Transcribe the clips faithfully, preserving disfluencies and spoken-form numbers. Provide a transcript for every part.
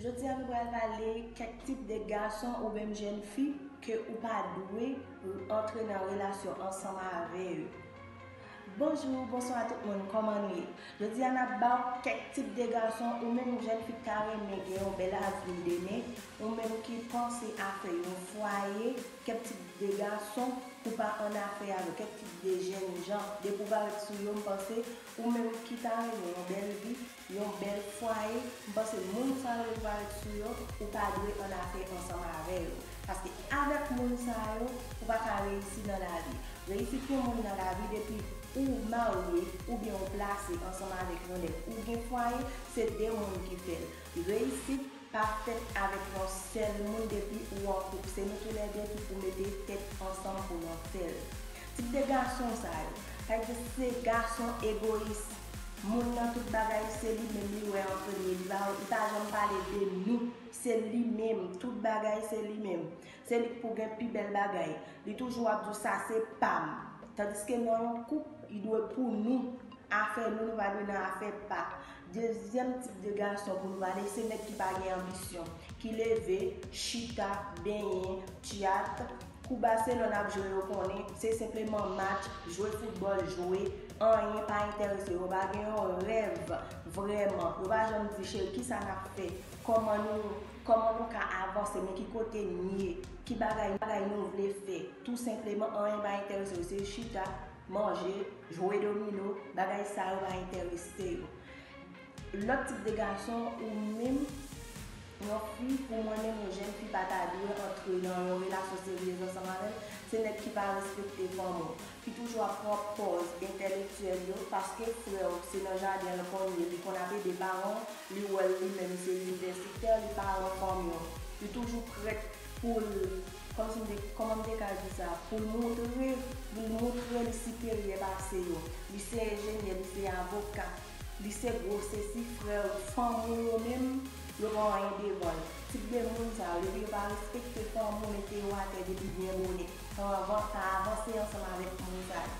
Jodi a nou pral pale kèk tip de gason ou menm jèn fi ke ou pa dwe antre nan relasyon ansanm avè yo. Bonjou, bonswa tout moun, kòman nou ye? Jodi a n ap ba w kèk tip de gason ou menm jèn fi k ta renmen gen yon bèl avni demen, ou menm ki panse a fè yon fwaye, kèk tip de gason pou pa annafè avè, kèk tip de jèn jan, depi w parèt sou yo, m panse ou menm ki ta renmen yon bèl vi, yon bèl fwaye, m panse moun sa yo ou parèt sou yo, ou pa dwe annafè ansanm avè yo. Paske avèk moun sa yo, ou pa ka reyisi nan lavi. Reyisit yon moun nan lavi depi ou marye oubyen ou plase ansanm avèk yon nèg ou gen fwaye, se de moun ki fè l. Reyisit pa fèt avèk yon sèl moun depi ou an koup. Se nou toulède ki pou mete tèt ansanm pou nou fè l. Tip de gason sa yo, sa vle di se gason egoyis. Moun nan tout bagay se li menm li wè an premye. Li pa, li pa janm pale de nou. Se li menm. Tout bagay se li menm. Se li k pou gen pi bèl bagay. Li toujou ap di w sa se pa m. Tandiske nan yon koup, li dwe pou nou. Afè nou, nou pa dwe nan afè pa. Dezyèm tip de gason pou nou pale, se nèg ki pa gen anbisyon, ki leve, chita, benyen, tchat, kou Baselòn ap jwe yo konnen, se senpleman match, jwe foutbòl, jwe, anyen pa enterese yo, yo pa gen yon rèv vrèman, yo pa janm di cheri kisa n ap fè, kòman nou, kòman nou ka avanse, men ki kote n ye, ki bagay, bagay nou vle fè, tou senpleman anyen pa enterese yo, se chita, manje, jwe domino, bagay sa yo pa enterese yo. Lòt tip de gason ou menm, yon fi, pou mwen menm, yon jèn fi pa ta dwe antre nan yon relasyon seryez ansanm avè l, se nèg ki pa respekte fanm ou, ki toujou ap pran pòz entèlektyèl yo, paske frè w se nan jaden l konn ye, li konn ap ede paran w, li wè l li menm se inivèsitè, li paran fanmi w, li toujou prèt pou l, kòmsi m te, kòman m te ka di sa, pou l moutre, pou l moutre li siperyè pase yo. Li se enjenyè, li se avoka, li se gwo sesi, frè, fanmi w yo menm, yo pa anyen devan l. Tip de moun sa yo, depi yo pa respekte fanmi w, mete yo atè depi byen bonè. Pa avan-, pa avanse ansanm avèk moun sa yo.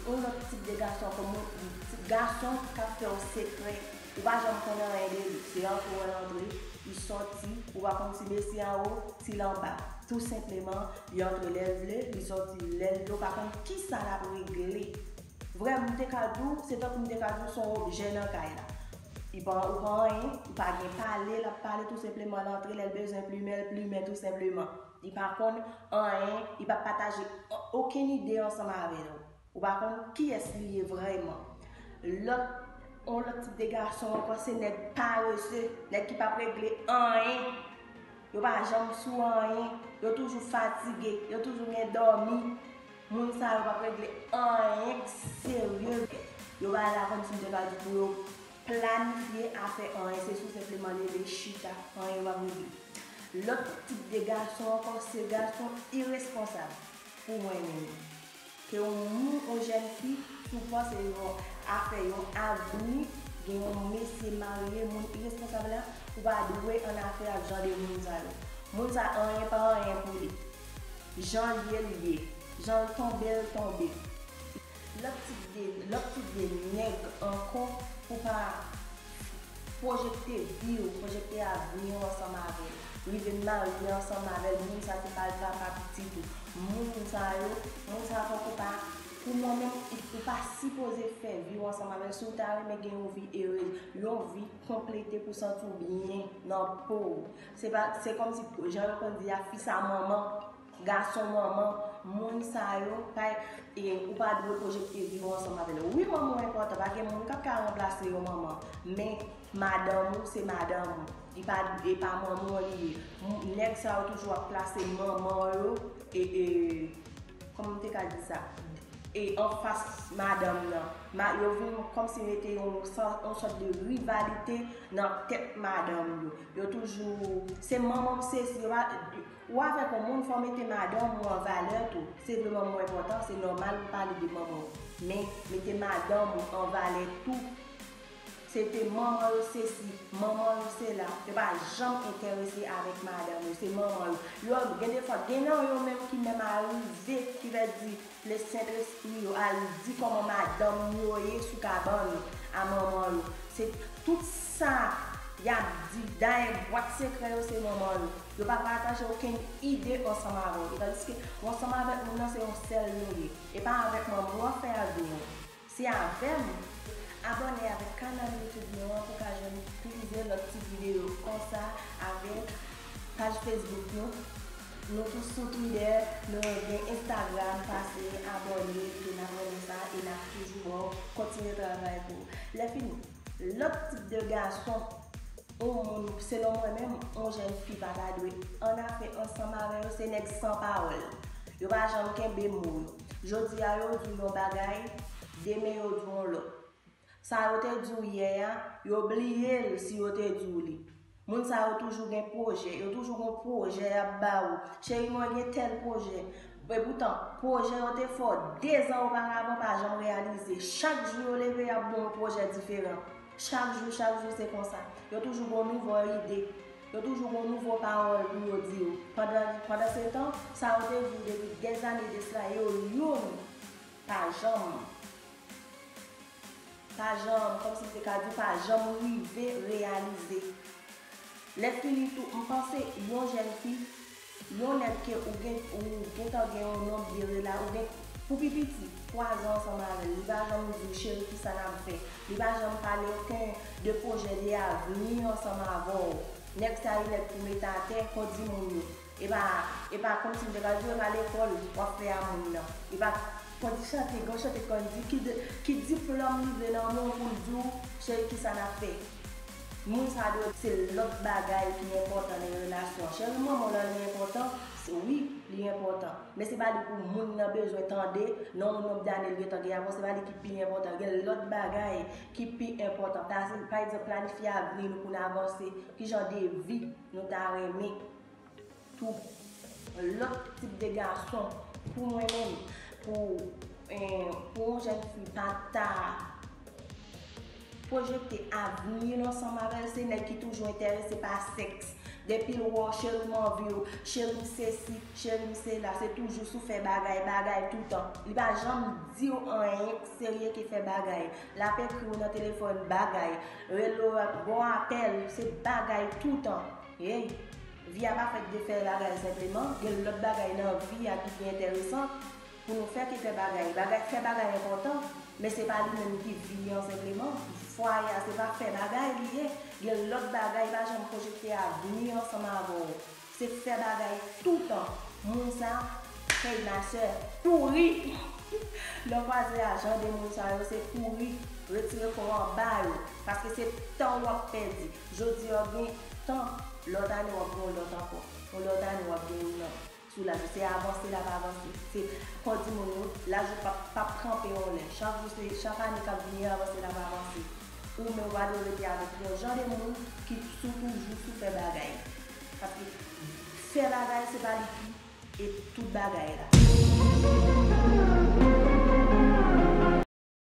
Yon lòt tip de gason, kòm yon tip gason k ap fè w sekrè. Ou pa janm konn anyen de li. Se antre w antre, li sòti, ou pa konn si mesye anwo, si l anba. Tou senpleman, li antre lè l vle, li sòti lè l vle, ou pa konn kisa l ap regle. Vrè, m te ka di w, se tankou m te ka di w se yon objè nan kay la. Li pa, ou pa anyen, ou pa gen pale, l ap pale tou senpleman, l antre lè l bezwen plimen, l plimen tou senpleman. Li pa konn anyen, li pa pataje okenn ide ansanm avè w. Ou pa konn kiyès li ye vrèman. Lòt, yon lòt tip de gason ankò, se nèg parese, nèg ki p ap regle anyen. Yo pa janm sou anyen, yo toujou fatige, yo toujou gen dòmi. Moun sa yo p ap regle anyen k serye. Yo pa la kòmsi m te ka di pou yo planifye afè anyen, se sou senpleman leve chita, anyen yo p ap regle. Lòt tip de gason ankò, se gason iresponsab pou mwen menm. Ke yon moun, yon jèn fi, si w panse yon afè, yon avni, gen yon mesye marye, moun iresponsab la, ou pa dwe annafè ak jan de moun sa yo. Moun sa anyen pa anyen pou li. Jan l ye, l ye. Jan l tonbe, l tonbe. Lòt tip de, lòt tip de nèg ankò, ou pa pwojekte vi w, pwojekte avni w ansanm avè l. Rive marye ansanm avè l, moun sa se pa l papa pitit ou. Moun sa yo, moun sa fòk ou pa, pou mwen menm, ou pa sipoze fè vi w ansanm avè l si w ta renmen gen yon vi erez, yon vi konplete pou w santi w byen nan po w. Se pa, se kòmsi, jan yo konn di a, fis a manman, gason manman, moun sa yo, pa, e, ou pa dwe pwojekte vi w ansanm avè l. Wi, manman w enpòtan, pa gen moun k ap ka ranplase yon manman, men madanm ou, se madanm ou. Li pa, e pa manman w li ye. M-, nèg sa yo toujou ap plase manman yo, e, e, kòman m te ka di sa? E anfas madanm nan. Ma-, yo vin kòmsi mete yon sa-, yon sòt de rivalite nan tèt madanm yo. Yo toujou, se manman m sesi, yo pa, ou avèk yon moun, fò w mete madanm ou an valè tou. Se vre manman w enpòtan, se nòmal pou pale de manman w. Men, mete madanm ou an valè tou. Se te manman yo sesi, manman yo sela. Yo pa janm enterese avèk madanm yo, se manman yo. Yo, gen de fwa, gen nan yo menm ki menm arive, ki fè di, le Sentespri yo al di kòman madanm yo ye sou kabann a manman yo. Se tout sa Y ap di, dayè, bwat sekrè yo se manman yo. Yo pa pataje okenn ide ansanm avè w. Tandiske ou ansanm avèk moun nan, se yon sèl nou ye. E pa avèk manman w w ap fè avni w. Se avè m. Abòne avèk kanal YouTube nou an pou ka jwenn plizyè lòt ti videyo konsa avèk paj Facebook nou. Nou tou sou Twitter, nou gen Instagram, pase abòne, epi n ap renmen sa, e n ap toujou ba w kontinye travay pou ou. Lè fini, lòt tip de gason, yon moun, selon mwen menm, yon jèn fi pa ta dwe annafè ansanm avè yo, se nèg san pawòl. Yo pa janm kenbe mo yo. Jodi a, yo di w yon bagay, demen yo di w yon lòt. Sa yo te di w yè a, yo bliye l si yo te di w li. Moun sa yo toujou gen pwojè, yo toujou gen pwojè y ap ba ou. Cheri, mwen gen tèl pwojè. Epoutan, pwojè yo te fè w dezan oparavan pa janm reyalize. Chak jou yo leve, y ap ba w yon pwojè diferan. Chak jou, chak jou, se konsa. Yo toujou gen yon nouvo ide. Yo toujou gen yon nouvo pawòl pou yo di w. Pandan, pandan se tan, sa yo te di w depi dèzane de sila, yo youn pa janm pa janm, kòmsi m te ka di w, pa janm rive reyalize. Lè fini tou, m panse yon jèn fi, yon nèg ke ou gen, ou gentan gen yon nonb de rela, ou gen pou pi piti twa zan ansanm avè l, li pa janm di w, cheri, kisa n ap fè. Li pa janm pale okenn de pwojè de avni ansanm avè w. Nèg sa yo nèg pou mete atè, kondi moun yo. E pa, e pa kòmsi m te ka di w, e pa lekòl w ap fè a moun nan. E pa kondi chante, gen yon chante k konn di, ki, de- ki diplòm li vle nan men w pou l di w, cheri, kisa n ap fè? Moun sa dwe, se lòt bagay ki enpòtan nan relasyon an. Cheri, manman w lan li enpòtan, se, wi, li enpòtan. Men se pa li pou moun nan bezwen tande, nan yon nonb dane l gentan gen avan, se pa li ki pi enpòtan. Gen lòt bagay ki pi enpòtan. Pase, pa egzanp, planifye avni nou pou n avanse, ki jan de vi nou ta renmen. Tou, lòt tip de gason, pou mwen menm, pou, eh, pou yon jèn fi pa ta pwojekte avni l ansanm avè l, se nèg ki toujou enterese pa sèks. Depi l wè w, cheri, m anvi w, cheri, m sesi, cheri, m sela, se toujou sou fè bagay, bagay toutan. Li pa janm di w anyen k serye ke fè bagay. L ap ekri w nan telefòn, bagay. Rele w, ba w apèl, se bagay toutan. Hey, vi a pa fèt de fè bagay senpleman. Gen lòt bagay nan vi a ki pi enteresan pou nou fè ke fè bagay. Bagay, fè bagay enpòtan, men se pa li menm ki vi an senpleman. Fwaye a, se pa fè bagay li ye. Gen lòt bagay, pa janm pwojekte avni ansanm avè w. Se fè bagay toutan. Moun sa, hey, ma sè, kouri! Lè w kwaze a jan de moun sa yo, se kouri, retire kò w anba yo. Paske se tan w ap pèdi. Jodi a w gen tan, lòt ane w ap gen yon lòt ankò. Yon lòt ane w ap gen youn nan sou laj ou. Se avanse l ap avanse. Se kò di moun yo, laj ou p ap, p ap kanpe yon lè. Chak jou se, chak ane k ap vini, avanse l ap avanse. Ou menm w pa dwe rete avèk yon jan de moun ki sou toujou sou fè bagay. Paske fè bagay se pa li ki e tout bagay la.